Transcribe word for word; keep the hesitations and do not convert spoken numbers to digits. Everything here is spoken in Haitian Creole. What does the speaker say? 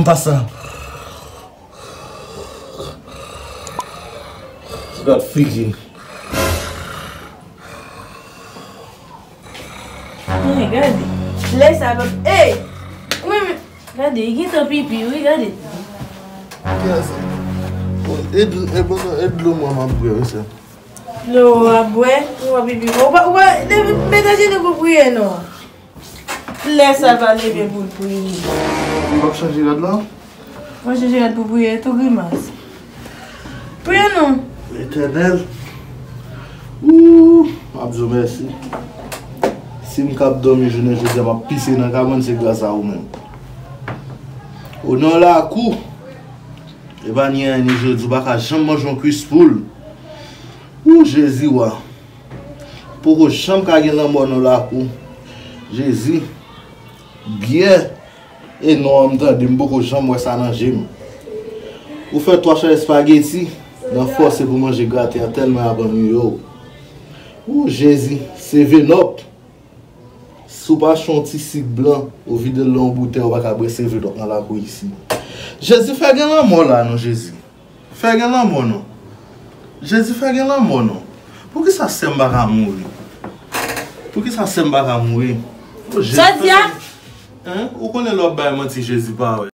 Pasa. Gad figi. Hey, gade. Lè sa pap. Hey! Ou menm. Gade, li gentan pipi, wi, gade. Kiyès? Bon, e dl-, e bon, e dlo mwen m ap bwè, wi, sè. Dlo w ap bwè? Ou ap pipi. Ou pa, ou pa, depi, mete jenou pou priye, non. Lè sa l pa leve pou l priye. Ou p ap chanje rad la? Mwen chanje rad pou priye, tou grimas. Priye non. Letènèl. Ooh, m ap di w mèsi. Si m kab dòmi jounen jodi a, m ap pise nan kabann, se gras a ou menm. O non lakou. E pa ni anyen ni jodi, ou pa ka janm manje yon kwis poul. Ooh, Jezi wa. Poko janm ka gen lanmò nan lakou. Jezi. Byè. E non an m tande, m poko janm wè sa nan je m. Ou fè twa chay espageti, nan fòse pou manje grate a tèlman y ap annuiye w. Ooh, Jezi, seven up. Si w pa achte yon ti sik blan, ou vide l nan yon boutèy, ou pa ka bwè seven up nan lakou isi. Jezi, fè gen lanmò la non, Jezi. Fè gen lanmò non. Jezi, fè gen lanmò non. Poukisa sè m pa ka mouri? Poukisa sè m pa ka mouri? O Jezi, sa di a? Hein? Ou konnen lè w ap bay manti Jezi pa wè.